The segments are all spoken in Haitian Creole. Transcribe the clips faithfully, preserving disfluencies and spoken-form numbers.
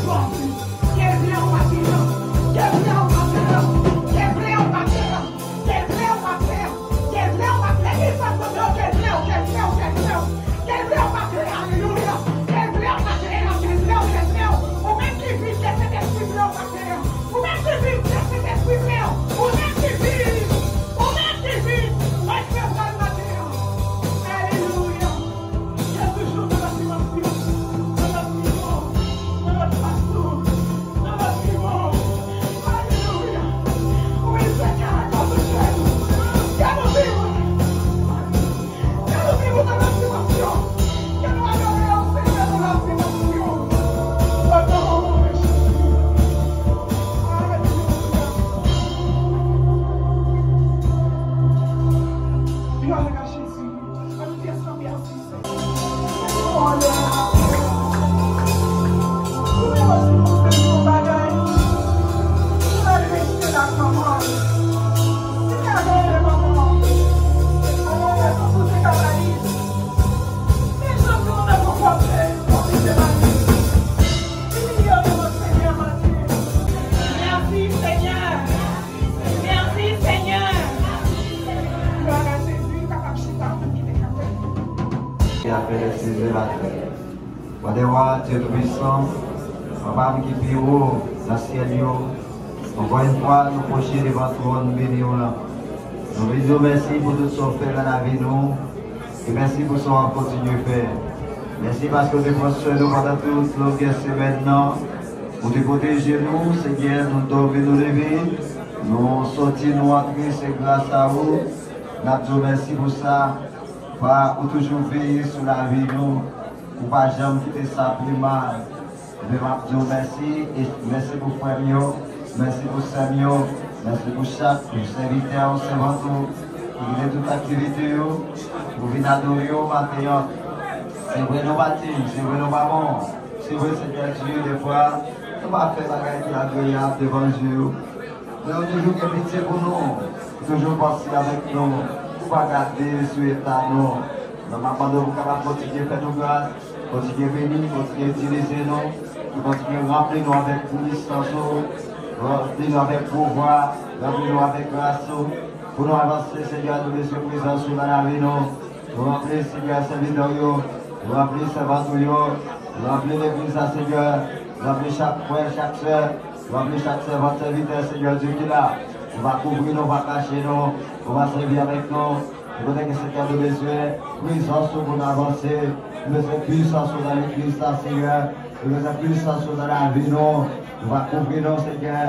Ke vle ou pa vle, ke vle ou pa vle, ke vle ou pa vle, ke vle ou pa vle, ke vle ou pa vle, legliz sa, ke vle ou, ke vle ou, ke vle ou, ke vle ou, ke vle ou pa vle, alelouya, ke vle ou pa vle, ke vle ou, ke vle ou, ou menm ki vin, ke Sentespri vle ou pa vle, ou menm ki vin, ke Sentespri vle ou, ou menm ki vin, ou menm ki vin, resevwa l maten an, alelouya. Jezi, jodi a, nan dimansyon, nan lòt nivo, nan lòt fason, nan lòt nivo. Alelouya. Wi, Senyè, akoz de Jezi, ke nou viv. Ke nou viv nan lòt dimansyon. Ke nou adore w, Senyè, nan lòt dimansyon. O non de Jezi. Alelouya. Glwa a Jezi. Ann di Senyè mèsi. Mèsi, Senyè. Mèsi, Senyè. Glwa a Jezi, ou kapab chita, ou menm ki te kanpe. Ki a fè lè sizè maten. Wa dè wa, Dye Toupisan, Papa m ki pi wo nan syèl yo, ankò yon fwa, nou pwoche devan twòn beni w lan. Nou vle di w mèsi pou tout sa w fè nan lavi nou, e mèsi pou sa w ap kontinye fè. Mèsi paske w te pran swen nou pandan tout longè semèn nan. Ou te pwoteje nou, Senyè, nou dòmi, nou leve, nou soti, nou antre, se gras a ou. N ap di w mèsi pou sa. Pa, ou toujou veye sou lavi nou. Ou pa janm kite sa pi mal. Men m ap di w mèsi, e mèsi pou frè m yo, mèsi pou sè m yo, mèsi pou chak sèvitè ou, sèvant ou, ki kite tout aktivite yo, pou vin adore w maten an. Se vre nou pa diy, se vre nou pa bon. Se vre, Senyè Dye, defwa, nou pa fè bagay ki agreyab devan je w. Men ou toujou gen pitye pou nou, ou toujou panse avèk nou, ou pa gade sou eta nou. Men m ap mande w pou w kapab kontinye fè nou gras, kontinye beni, kontinye itilize nou, pou kontinye ranpli nou avèk pwisans ou, ranpli nou avèk pouvwa, ranpli nou avèk gras ou, pou nou avanse, Senyè, nou bezwen prezans ou nan lavi nou. Ranpli, Senyè, sèvitè w yo. Ranpli sèvant ou yo. Ranpli legliz la, Senyè. Ranpli chak frè, chak sè. Ranpli chak sèvant, sèvitè, Senyè Dye ki la. Ou va kouvri nou, ou va kache nou. Ou va sèvi avèk nou. Tout kote ke, Senyè, nou bezwen prezans ou pou n avanse. Nou bezwen pwisans ou nan legliz la, Senyè. Nou bezwen pwisans ou nan lavi nou. Ou va kouvri nou, Senyè.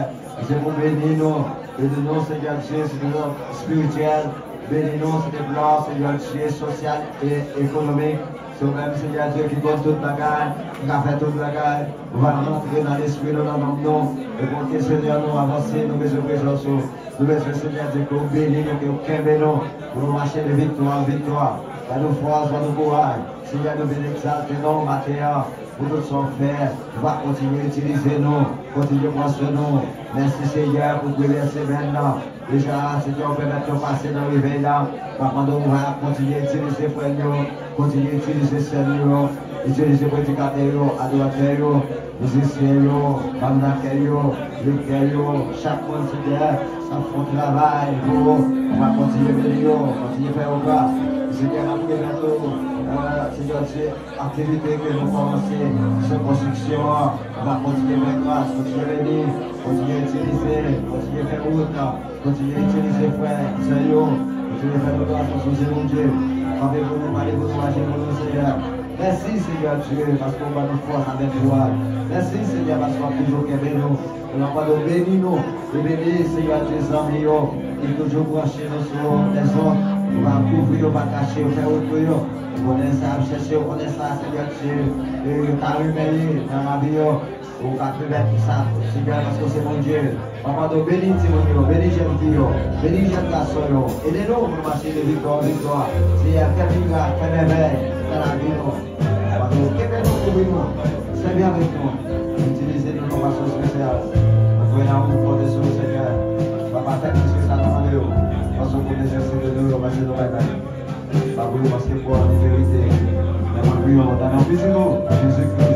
Se pou beni nou. Beni nou, Senyè Dye, sou plan espirityèl. Beni nou sou plan, Senyè Dye, sosyal e ekonomik. Se ou menm, Senyè Dye, ki konn tout bagay, ki ka fè tout bagay. Ou va rantre nan lespri nou, nan nanm nou. E pou ke, Senyè, nou avanse, nou bezwen prezans ou. Nou bezwen, Senyè Dye, ke ou beni nou, ke ou kenbe nou, pou nou mache de viktwa an viktwa. Ban nou fòs, ban nou kouraj. Senyè, nou vin egzalte non w maten an. Pou tout sa w fè, ou va kontinye itilize nou, kontinye pran swen nou. Mèsi, Senyè, pou premyè semèn nan. Deja, Senyè, ou pèmèt nou pase nan revèy la. M ap mande w, ou va kontinye itilize frè m yo, kontinye itilize sè m yo, itilize predikatè yo, adoratè yo, mizisyen yo, manm lakèy yo, lektè yo, chak moun, Senyè, k ap fè yon travay pou ou. Ou va kontinye beni yo, kontinye fè yo gras. Senyè, n ap remèt ou, euh, Senyè Dye, aktivite ke nou kòmanse sou konstriksyon an, ou va kontinye fè gras, kontinye beni, kontinye itilize, kontinye fè wout, kontinye itilize frè, sè yo, kontinye fè nou gras paske w se Bondye. Kanpe pou nou, pale pou nou, mache pou nou, Senyè. Mèsi, Senyè Dye, paske w ban nou fòs avèk kouraj. Mèsi, Senyè, paske w ap toujou kenbe nou. Nou mande w beni nou, e beni, Senyè Dye, zanmi yo, ki toujou branche nou sou lèzòt. Ou va kouvri yo, ou va kache yo, fè wout pou yo. Ou konnen sa y ap chèche, ou konnen sa, Senyè Dye, e yo ta renmen ye nan lavi yo. Ou ka pèmèt sa, Senyè, paske w se Bondye. Papa, nou beni timoun yo, beni jèn fi yo, beni jèn gason yo. Ede nou pou nou mache de viktwa an viktwa. Senyè, fè mirak, fè mèvèy nan lavi nou. Papa, nou kenbe nou, kouvri nou, sèvi avèk nou. Itilize nou nan fason espesyal. Nou kwè nan ou, nou konte sou ou, Senyè. Papa, fè plis ke sa nou mande w. Paske w konnen se de nou yo, paske nou bay bay. Pa pou yo, paske pou an verite. Men mwen priye w, nan non Pitit ou, Jezi Kris.